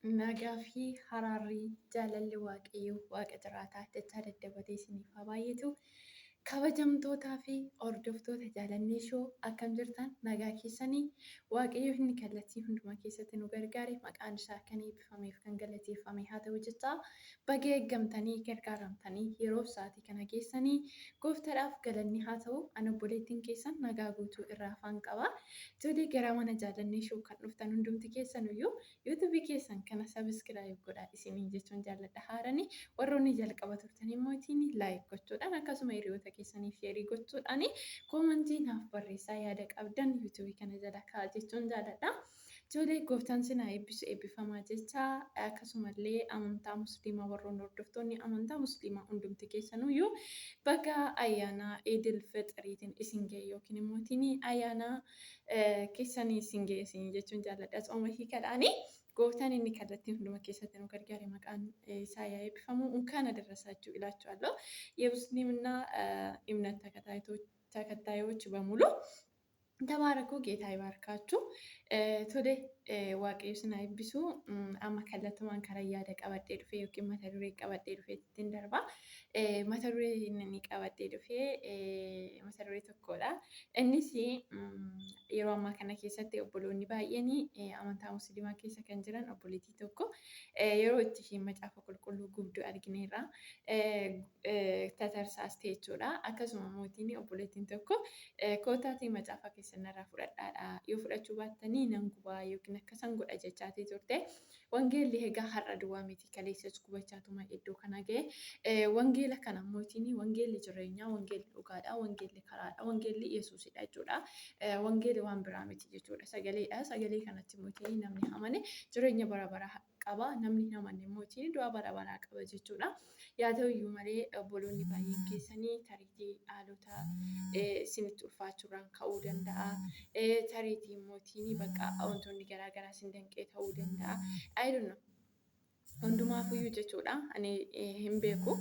Nagaa fi haraarri jaalalli Waaqayyoo Waaqa jiraataa dachaa daddabatee isiniif haa baay'atu. Kabajamtootaa fi hordoftoota Jaalannee Show akkam jirtan, nagaa keessanii? Waaqayyo inni kallattii hundumaa keessatti nu gargaare maqaan isaa kan eebbifameef kan galateeffame haa ta'u jechaa, baga eeggamtanii gargaaramtanii yeroo sa'aatii kana geessanii gooftaadhaaf galanni haa ta'u. Ani obboleettiin keessan nagaa guutuu irraa afaan qaba. Tole, gara mana Jaalannee Show kan dhuftan hundumti keessanuyyuu YouTube keessan kana subscribe godhaa isiniin jechuun jaalladha. Haarani warroonni jalqaba turtan immoo ittiin like gochuudhaan, akkasuma hiriyoota keessaniif share gochuudhaan, comment naaf barreessaa, yaada qabdan YouTube kana jala kaa'aa jechuun jaalladha. Ijoollee, gooftaan sinaa eebbisu, eebbifamaa jecha. Akkasumallee amantaa musliimaa warroonni hordoftoonni amantaa musliimaa hundumti keessanuyyuu baga ayyaana Idil Fixiriitiin isin ga'e yookiin immoo ayyaana keessanii isin ga'e isin jechuun jaalladha. Tsooma hiikadhaani. Gooftaan inni kallattii hunduma keessatti nu gargaare maqaan isaa yaa eebbifamu. እንኳን አደረሳችሁ እላችኋለሁ። የሙስሊምና እምነት ተከታዮች በሙሉ ተባረኩ። ጌታ ይባርካችሁ። Tole, Waaqayyo isin haa eebbisu. Amma kallattumaan karaa yaada qabadhee dhufe yookiin mata duree qabadhee dhufe ittiin darba. Mata duree inni qabadhee dhufe mata duree tokkodha. Innis yeroo ammaa kana keessatti obboloonni baay'een amantaa musliimaa keessa kan jiran obboleettii tokko yeroo itti isheen macaafa qulqulluu gubdu argineerra. Tatarsaastee jechuudha. Akkasuma mootiin obboleettiin tokko kootaatii macaafa keessan irraa fudhadhaadha. Yoo fudhachuu baattanii nan gubaa yookiin akkasan godha jechaatii turte. Wangeelli egaa har'a duwwaa miti, kaleessas gubachaatuma iddoo kana ga'e. Wangeela kana mootiin wangeelli jireenyaa, wangeelli dhugaadha, wangeelli karaadha, wangeelli Yesuusidha jechuudha. Wangeelli waan biraa miti jechuudha. Sagaleedha. Sagalee kanatti mootiin namni amane jireenya bara baraa qaba. Namni hin amanne mootiin du'a bara baraa qaba jechuudha. Yaa ta'u iyyuu malee, obboloonni baay'een keessanii tariitii haalota isinitti ulfaachuurraan ka'uu danda'a. Tariitii mootiin bakka wantoonni garaagaraa isin danqee ta'uu danda'a. I don't know. Hundumaafuyyuu jechuudha. Ani hin beeku.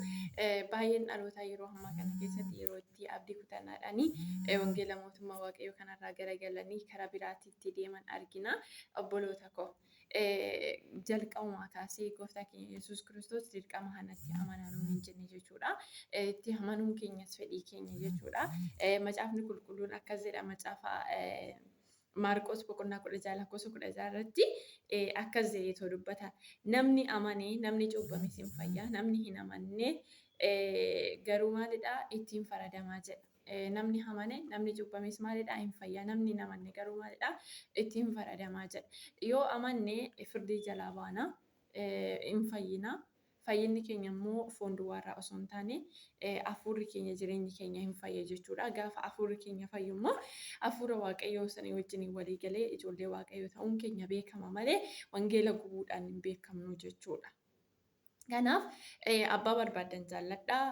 Baay'een dhalootaa yeroo ammaa kana keessatti yeroo itti abdii kutannaadhaanii wangeela mootummaa Waaqayyoo kanarraa garagalanii karaa biraatti deeman argina. Obboloota koo, jalqabumaa kaasee gooftaa keenya Yesuus Kiristoos dirqama kanatti amanaa nuun hin jenne jechuudha. Itti amanuun keenyas fedhii keenya jechuudha. Macaafni qulqulluun akkas jedha, macaafa Maarqos boqonnaa 16 lakkoofsa 16 irratti akkas jedheetoo dubbata. Namni amane, namni cuubbame sin fayya, namni hin amanne garuu maalidhaa, ittiin faradamaa jedha. Namni amane, namni cuubbames maalidhaa, hin fayya, namni hin amanne garuu maalidhaa, ittiin faradamaa jedha. Yoo amanne firdii jalaa baana, hin fayyina. Fayyinni keenya immoo foon duwwaarraa osoo hin taane hafuurri keenya, jireenyi keenya hin fayya jechuudha. Gaafa hafuurri keenya fayyu immoo hafuura Waaqayyoo sanii wajjin walii galee ijoollee Waaqayyoo ta'uun keenya beekama malee wangeela gubuudhaan hin beekamnu jechuudha. Kanaaf abbaa barbaadan jaalladhaa.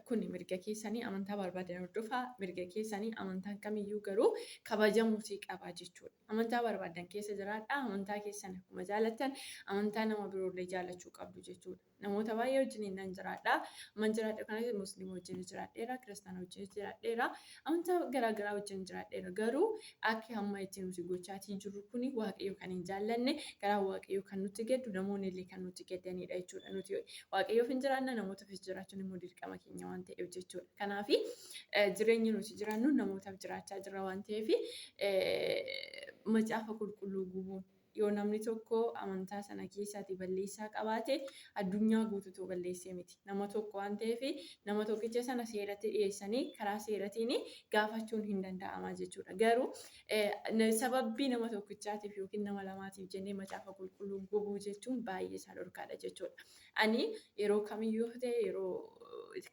Kuni mirga keessanii, amantaa barbaadan hordofaa, mirga keessanii. Amantaan kamiyyuu garuu kabajamuutii qaba jechuudha. Amantaa barbaadan keessa jiraadhaa. Amantaa keessan akkuma jaalattan amantaa nama biroollee jaalachuu qabdu jechuudha. Namoota baay'ee wajjin nan jiraadha. Amman jiraadhu kanas musliima wajjin jiraadheera, kiristaana wajjin jiraadheera, amantaa garaagaraa wajjin jiraadheera. Garuu akka hamma itti nuti gochaatii jirru kuni Waaqayyo kan hin jaallanne, garaa Waaqayyo kan nutti gaddu, namoonni illee kan nutti gaddanidha jechuudha. Nuti Waaqayyoof hin jiraanna, namootaafis jiraachuun immoo dirqama keenya waan ta'eef jechuudha. Kanaaf jireenyi nuti jiraannu namootaaf jiraachaa jirra waan ta'eef, macaafa qulqulluu gubuun, yoo namni tokko amantaa sana keessaati balleessaa qabaate, addunyaa guutuutu balleessee miti. Nama tokko waan ta'eef, nama tokkicha sana seeratti dhiyeessanii karaa seeratiin gaafachuun hin danda'ama jechuudha. Garuu sababbii nama tokkichaatiif yookiin nama lamaatiif jennee macaafa qulqulluu gubuu jechuun baay'ee isaa dhorkaadha jechuudha. Ani yeroo kamiyyuu ta'e, yeroo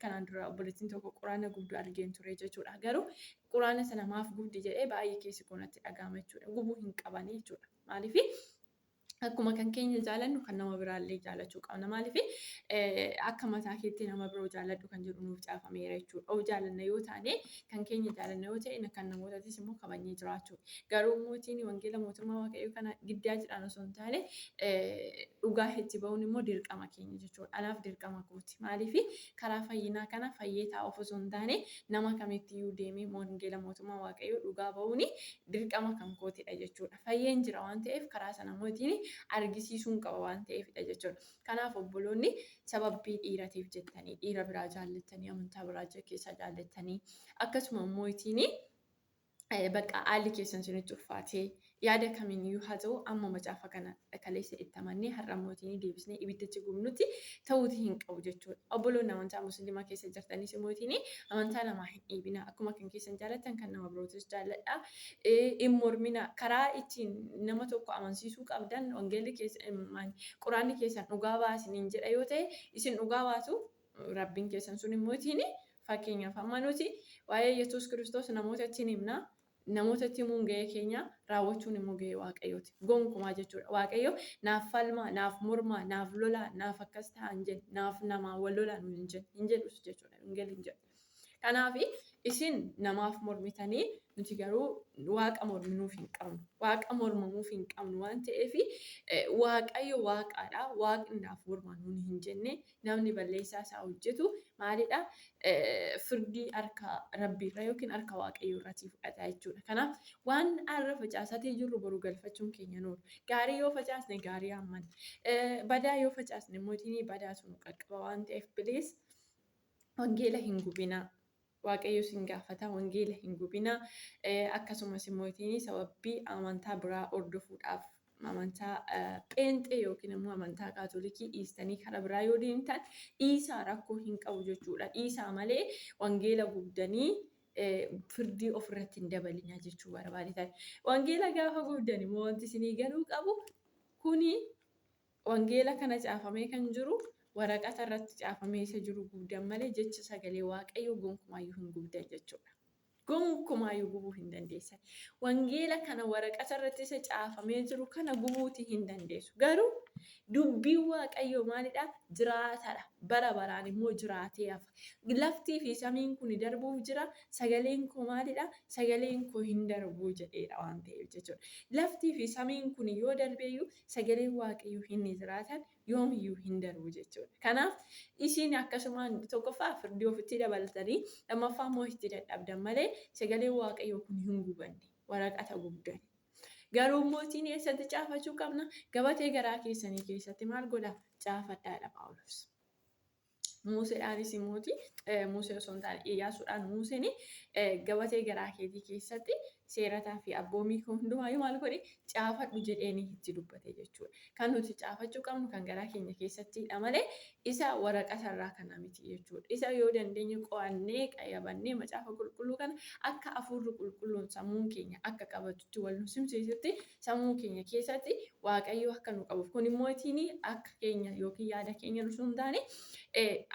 kanaan dura obboleettiin tokko quraana gubdu argeen ture jechuudha. Garuu quraana sana maaf gubdi jedhee baay'ee keessi koo natti dhaga'ama jechuudha. Gubuu hin qabanii jechuudha. Maaliif? Akkuma kan keenya jaalannu kan nama biraallee jaalachuu qabna. Maaliif? Akka mataa keetti nama biroo jaalladhu kan jedhu nuuf caafameera jechuudha. Of jaalanna yoo taane, kan keenya jaalanna yoo ta'e, kan namootatis immoo kabajnee jiraachuu. Garuu mootiin wangeela mootummaa Waaqayyoo kana giddaa jedhaan osoo hin taane dhugaa itti ba'uun immoo dirqama keenya jechuudha. Anaaf dirqama kooti. Maaliif? Karaa fayyinaa kana fayyee taa'uuf osoo hin taane, nama kamittiyyuu deemee wangeela mootummaa Waaqayyoo dhugaa ba'uun dirqama kan kootidha jechuudha. Fayyeen jira waan ta'eef karaa sana mootiin argisiisuun qaba waan ta'eefidha jechuudha. Kanaaf obboloonni sababbii dhiiratiif jettanii dhiira biraa jaallattanii amantaa biraa keessaa jaallattanii akkasuma immoo ittiin bakka haalli keessan isinitti ulfaatee yaada kamiiniyyuu haa ta'u amma macaafa kana kaleessa itti amannee har'a mootiin deebisnee ibiddatti gubnutti ta'uutii hin qabu jechuudha. Obboloonni amantaa musliimaa keessa jirtanis mootiin amantaa namaa hin dhiibina. Akkuma kan keessan jaallattan kan nama birootis jaalladha. Hin mormina. Karaa ittiin nama tokko amansiisuu qabdan wangeelli keessan quraanni keessan dhugaa baasiniin jedha yoo ta'e isin dhugaa baatu rabbiin keessan sun immoo fakkeenyaaf amma nuti waa'ee Yesuus Kiristoos namoota ittiin himna. Namootatti himuun gahee keenya raawwachuun immoo gahee Waaqayyooti. Gonkumaa jechuudha. Waaqayyo naaf falmaa, naaf mormaa, naaf lolaa, naaf akkas ta'a hin jenne, naaf namaa wal lolaa nu hin jenne, hin jedhus jechuudha. Wangeelli hin jedhu. Kanaaf isin namaaf mormitanii nuti garuu waaqa morminuuf hin qabnu. Waaqa mormamuuf hin qabnu waan ta'eef Waaqayyo waaqaadha. Waaqni naaf mormaa nuun hin jenne namni balleessaa isaa hojjetu maalidha? Firdii harka rabbiirra yookiin harka waaqayyoo irratti fudhata jechuudha. Kanaaf waan har'a facaasatee jirru boru galfachuun keenya nuuru. Gaarii yoo facaasne gaarii hammanna. Badaa yoo facaasne immoo badaatu nu qaqqaba waan ta'eef bilees wangeela hin gubinaa. Waaqayyo isin gaafata wangeela hin gubinaa. Akkasumas immoo sababii amantaa biraa hordofuudhaaf amantaa pheenxee yookiin immoo amantaa kaatolikii dhiistanii karaa biraa yoo deemtan dhiisaa rakkoo hin qabu jechuudha. Dhiisaa malee wangeela gubdanii firdii ofirratti hin dabalinaa jechuu barbaadetan. Wangeela gaafa gubdan immoo wanti isinii galuu qabu kuni wangeela kana caafamee kan jiru waraqata irratti caafamee isa jiru gubdan malee jecha sagalee waaqayyoo gonkumaayyuu hin gubdan jechuudha. Gonkumaayyuu gubuu hin dandeessan. Wangeela kana waraqata irratti isa caafamee jiru kana gubuutii hin dandeessu. Garuu dubbiin waaqayyoo maalidha? Jiraataadha. Bara baraan immoo jiraatee hafa. Laftii fi samiin kun darbuuf jira. Sagaleen koo maalidha? Sagaleen koo hin darbuu jedheera waan ta'eef jechuudha. Laftii fi samiin kun yoo darbeeyyuu sagaleen waaqayyoo hin jiraatan yoomiyyuu hin darbu jechuudha. Kanaaf isin akkasumaan tokkoffaa firdii ofitti dabalatanii lammaffaa immoo itti dadhabdan malee sagaleen waaqayyoo kun hin gubanne waraqata gubdan. Garuu mootiin eessatti caafachuu qabna? Gabatee garaa keessanii keessatti maal godhaa? Caafadhaadha Phaawulos. Museedhaanis immooti Musee osoo hin taane Iyyaasuudhaan Museen gabatee garaa keetii keessatti seerataa fi abboomii koo hundumaayyuu maal godhi caafadhu jedheeni itti dubbate jechuudha. Kan nuti caafachuu qabnu kan garaa keenya keessattidha malee isa waraqata irraa kana miti jechuudha. Isa yoo dandeenye qo'annee qayyabannee macaafa qulqulluu kana akka hafuurri qulqulluun sammuun keenya akka qabatutti wal nu simsiisutti sammuu keenya keessatti waaqayyo akka nu qabuuf. Kun immoo akka keenya yookiin yaada keenya osoo hin taane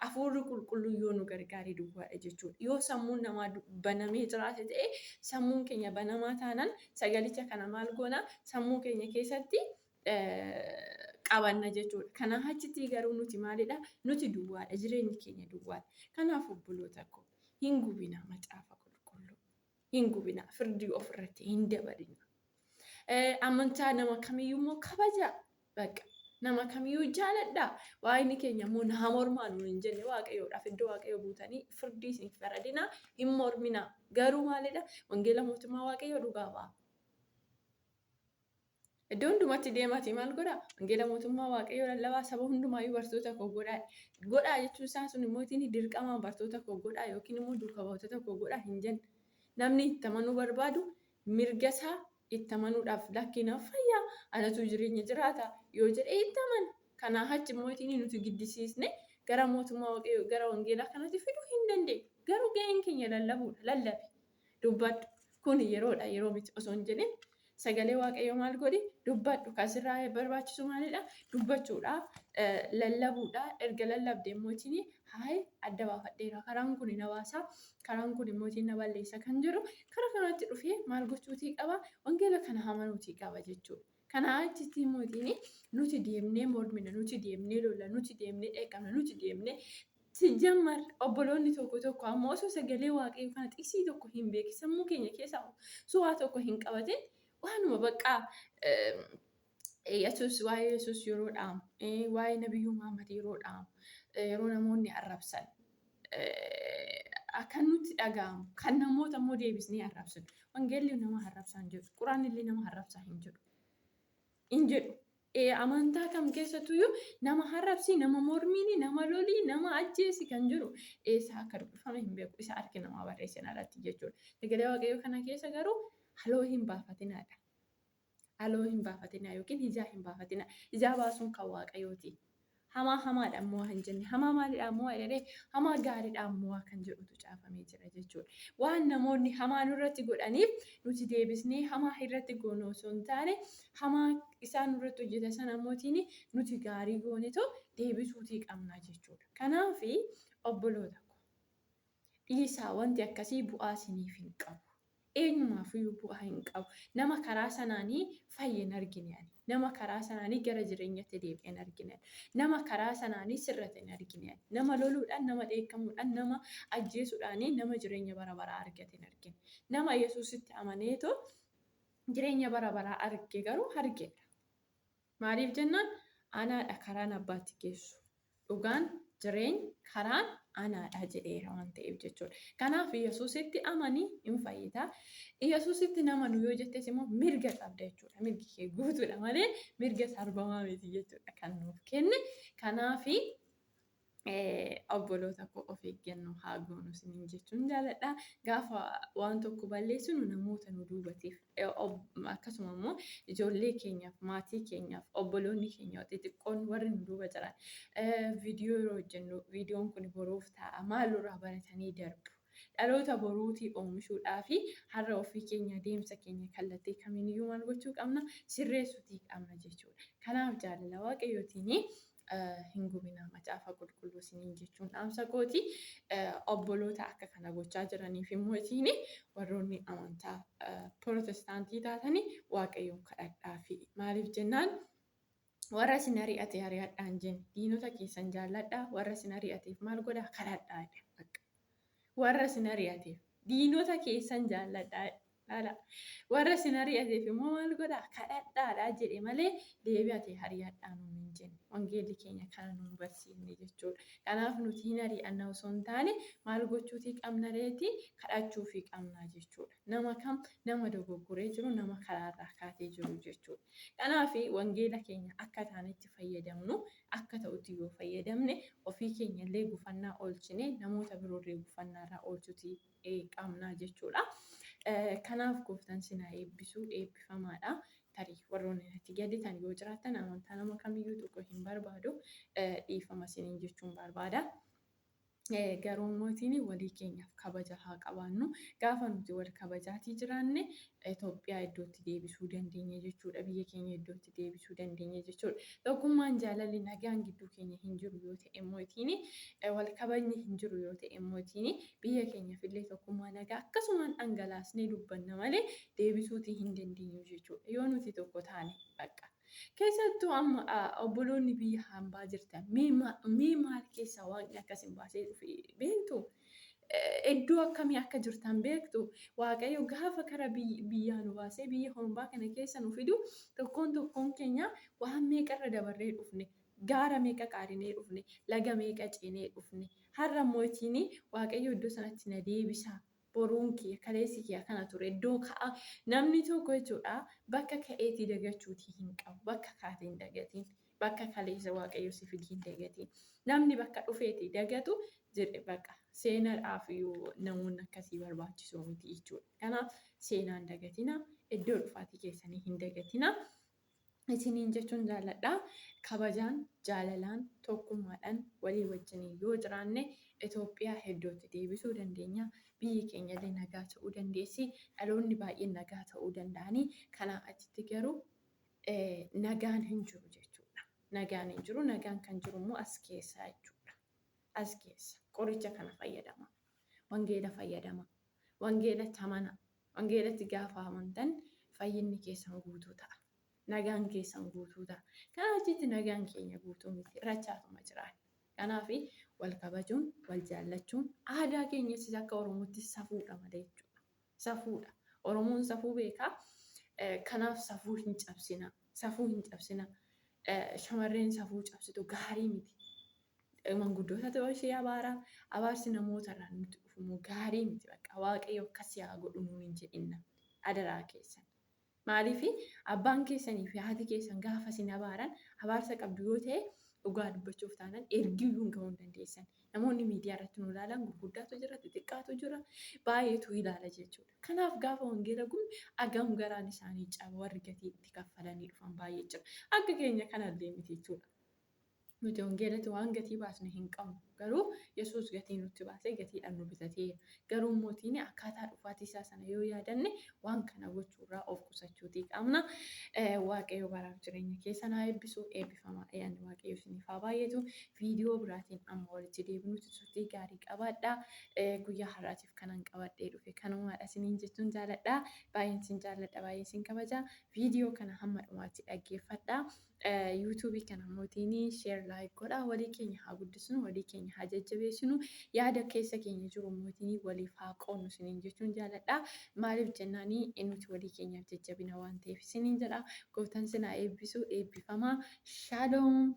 hafuurri qulqulluun yoo nu gargaare duwwaadha jechuudha. Yoo sammuun namaa banamee jiraate ta'e sammuun keenya banamaa taanaan sagalicha kana maal goona sammuu keenya keessatti qabanna jechuudha. Kanaa achitti garuu nuti maalidha? Nuti duwwaadha. Jireenyi keenya duwwaadha. Kanaaf obboloota koo hin gubinaa macaafa qulqulluu. Hin gubinaa. Firdii ofirratti hin dabalina. Amantaa nama kamiyyuu immoo kabajaa. Bakka nama kamiyyuu jaaladhaa. Waaqni keenya immoo naa mormaa nuun hin jenne waaqayyoodhaaf iddoo waaqayyoo buutanii firdii isin faradinaa hin morminaa. Garuu maalidha? Wangeela mootummaa waaqayyoo dhugaa ba'a. Iddoo hundumatti deemaati maal godhaa? Wangeela mootummaa waaqayyoo lallabaa saba hundumaayyuu bartoota koo godhaa. Godhaa jechuun isaa sun immoo dirqamaan bartoota koo godhaa yookiin immoo duuka buutota koo godhaa hin jenne. Namni itti amanuu barbaadu mirga isaa itti amanuudhaaf lakkinaaf fayyaa anatu jireenya jiraata yoo jedhee itti amana. Kanaa achi immoo nuti giddisiisne gara mootummaa waaqayyoo gara wangeelaa kanatti fiduu hin dandeenyu. Garuu gaheen keenya lallabuudha. Lallabi. Dubbadhu. Kun yeroodha yeroo miti osoo hin jedhin sagalee waaqayyoo maal godhi dubbadhu. Kan sirraa barbaachisu maalidha? Dubbachuudha. Lallabuudha. Erga lallabde immoo hayi adda baafadheera. Karaan kun na baasa. Karaan kun immoo na balleessa kan jedhu karaa kanatti dhufee maal gochuutii qaba? Wangeela kana amanuutii qaba jechuudha. Kanaa achitti immoo nuti deemnee mormina, nuti deemnee lolla, nuti deemnee dheekkamna, nuti deemnee Sijammar obboloonni tokko tokko ammoo osoo sagalee waaqayyoo kana xiqsii tokko hin beekin sammuu keenya keessa su'aa tokko hin qabatin waanuma baqqaa Yesuus waa'ee Yesuus yeroo dhaamu waa'ee Nabiyyuu Muhammad yeroo dhaamu yeroo namoonni arrabsan kan nutti dhaga'amu kan namoota immoo deebisnee arrabsinu wangeelli nama arrabsaa hin jedhu quraanni illee nama arrabsaa hin jedhu hin jedhu. Amantaa kam keessattuyyuu nama harrabsii, nama mormiini, nama lolii, nama ajjeesi kan jiru eessaa akka dubbifame hin beeku. Isa harki namaa barreessan alatti jechuudha. Sagalee Waaqayyoo kana keessa garuu haloo hin baafatinaadha. Haloo hin baafatinaa yookiin ijaa hin baafatinaa. Ijaa baasuun kan Waaqayyooti. Hamaa hamaadhaan mo'aa hin jenne. Hamaa maaliidhaan mo'aa jedhee hamaa gaariidhaan mo'aa kan jedhutu caafamee jira jechuudha. Waan namoonni hamaa nurratti godhaniif nuti deebisnee hamaa irratti goonu osoo hin taane hamaa isaan nurratti hojjetan sana ammootiin nuti gaarii goonetu deebisuutii qabna jechuudha. Kanaaf obboloota ko dhiisaa wanti akkasii bu'aa isiniif hin qabu. Eenyumaafiyyuu bu'aa hin qabu. Nama karaa sanaanii fayye hin argine ani. Nama karaa sanaanii gara jireenyatti deebi'e hin argine ani. Nama karaa sanaanii sirrate hin argine ani. Nama loluudhaan, nama dheekkamuudhaan, nama ajjeesuudhaan nama jireenya bara baraa argate hin argine. Nama Yesuusitti amaneetoo jireenya bara baraa arge garuu argeera. Maaliif jennaan anaadha karaan abbaatti geessu. Dhugaan, jireenyi, karaan anaadha jedheera waan ta'eef jechuudha. Kanaaf Yesuusitti amani hin fayyita. Yesuusitti hin amanu yoo jettes immoo mirga qabda jechuudha. Mirgi kee guutuudha malee mirga sarbamaa miti jechuudha kan nuuf kenne. Kanaaf obboloota koo of eeggannoo haa goonu isiniin jechuun jaaladha. Gaafa waan tokko balleessinu namoota nu duubatiif akkasuma immoo ijoollee keenyaaf, maatii keenyaaf, obboloonni keenya xixiqqoon warri nu duuba jiran viidiyoo yeroo hojjennu viidiyoon kun boruuf ta'a maalirraa baratanii darbu. Dhaloota boruutii oomishuudhaa fi har'a ofii keenya deemsa keenya kallattii kamiiniyyuu maal gochuu qabna sirreessuutii qabna jechuudha. Kanaaf jaalala Waaqayyootiin hin gubinaa macaafa qulqulluu isiniin jechuun dhaamsa kooti. Obboloota akka kana gochaa jiraniif immoo isiin warroonni amantaa pirootestaantii taatanii Waaqayyoon kadhadhaafi. Maaliif jennaan warra isin ari'ate ari'adhaa hin jenne diinota keessan jaalladhaa warra isin ari'ateef maal godhaa kadhadhaa jedhe. Warra isin ari'ateef diinota keessan jaalladhaa Laala. Warra isin ari'ateef immoo maal godhaa? Kadhadhaadha jedhe malee deebi'ate ari'adhaa nuun hin jenne. Wangeelli keenya kana nuun barsiifne jechuudha. Kanaaf nuti hin ari'anna osoo hin taane maal gochuutii qabna reeti? Kadhachuufii qabna jechuudha. Nama kam nama dogoggoree jiru nama karaarraa kaatee jiru jechuudha. Kanaaf wangeela keenya akka taanetti fayyadamnu akka ta'utti yoo fayyadamne ofii keenya illee gufannaa oolchine namoota biroollee gufannaarraa oolchuutii qabna jechuudha. Kanaaf gooftaan sin haa eebbisu eebbifamaadha. Tarii warroonni natti gadditan yoo jiraattan amantaa nama kamiyyuu tuquu hin barbaadu dhiifama isiniin jechuun barbaada. Garuu mootiin walii keenyaaf kabaja haa qabaannu. Gaafa nuti wal kabajaatii jiraanne Itoophiyaa iddootti deebisuu dandeenya jechuudha. Biyya keenya iddootti deebisuu dandeenya jechuudha. Tokkummaan jaalalli nagaan gidduu keenya hin jiru yoo ta'e mootiin wal kabajni hin jiru yoo ta'e mootiin biyya keenyaaf illee tokkummaa nagaa akkasumaan dhangalaasnee dubbanna malee deebisuutii hin dandeenyu jechuudha. Yoo nuti tokko taane bakka. Keessattuu amma obboloonni biyya hambaa jirtan mee maal keessaa waaqni akkas hin baasee dhufe beektu? Iddoo akkamii akka jirtan beektu? Waaqayyo gaafa kara biyyaa nu baasee biyya hambaa kana keessa nu fidu tokkoon tokkoon keenya waan meeqarra dabarree dhufne. Gaara meeqa qaarinee dhufne, laga meeqa ceenee dhufne. Har'a immoo ittiin Waaqayyo iddoo sanatti na deebisa. Boruun kiyya, kaleessi kiyya kana ture. Iddoo ka'a namni tokko jechuudha bakka ka'eetii dagachuutii hin qabu. Bakka kaatee hin dagatiin. Bakka kaleessa Waaqayyo si fide hin dagatiin. Namni bakka dhufeetii dagatu jedhe bakka seenaadhaaf iyyuu namoonni akkasii barbaachisoo miti jechuudha. Kanaaf seenaa hin dagatina. Iddoo dhufaatii keessanii hin dagatina. Isiniin jechuun jaalladha. Kabajaan, jaalalaan, tokkummaadhaan walii wajjiniin yoo jiraanne Itoophiyaa iddootti deebisuu dandeenya. Biyyi keenya illee nagaa ta'uu dandeessi. Dhaloonni baay'een nagaa ta'uu danda'anii. Kanaa achitti garuu nagaan hin jiru jechuudha. Nagaan hin jiru. Nagaan kan jiru immoo as keessa jechuudha. As keessa. Qoricha kana fayyadama. Wangeela fayyadama. Wangeelatti amana. Wangeelatti gaafa amantan fayyinni keessan guutuu ta'a. Nagaan keessan guutuu ta'a. Kanaa achitti nagaan keenya guutuu miti. Rachaatuma jiraanna. Kanaaf wal kabajuun, wal jaallachuun aadaa keenyas akka Oromootti safuudha malee jechuudha. Safuudha. Oromoon safuu beekaa. Kanaaf safuu hin cabsina. Safuu hin cabsina. Shamarreen safuu cabsitu gaarii miti. Manguddoota ta'uu ishee abaara. Abaarsi namoota irraa nutti dhufu immoo gaarii miti. Bakka Waaqayyo akkas haa godhu nuun hin jedhinna. Adaraa keessan. Maaliif abbaan keessanii fi haati keessan gaafa isin abaaran abaarsa qabdu yoo ta'e, dhugaa dubbachuuf taanaan ergiyyuu hin gahuu hin dandeessan. Namoonni miidiyaa irratti nu ilaalan gurguddaatu jira, xixiqqaatu jira, baay'eetu ilaala jechuudha. Kanaaf gaafa wangeela gubne agam garaan isaanii caba, warri gatii itti kaffalanii dhufan baay'ee jira. Akka keenya kanallee miti jechuudha. Nuti wangeelatti waan gatii baasne hin qabnu. Garuu Yesuus gatii nutti baasee gatiidhaan nu bitateera. Garuu mootiin akkaataa dhufaatii isaa sana yoo yaadanne waan kana gochuurraa of qusachuutii qabna. Waaqayyo baraaf jireenya keessan haa eebbisu. Eebbifamaa, ayyaanni Waaqayyo isiniif haa baay'atu. Viidiyoo biraatiin amma walitti deebinutti turtii gaarii qabaadhaa. Guyyaa har'aatiif kanan qabadhee dhufe kanumaadha isiniin jechuun jaaladha. Baay'een isin jaalladha, baay'een isin kabaja. Viidiyoo kana hamma dhumaatti dhaggeeffadhaa. Yuutuubii kana mootiin share, like godhaa, walii keenya haa guddisnu, walii keenya haa jajjabeessinu, yaada keessa keenya jiru mootiin waliif haa qoodnu isiniin jechuun jaaladha. Maaliif jennaanii, nuti walii keenyaaf jajjabina waan ta'eef isiniin jedha. Gooftaan isin haa eebbisu, eebbifamaa. Shaaloom.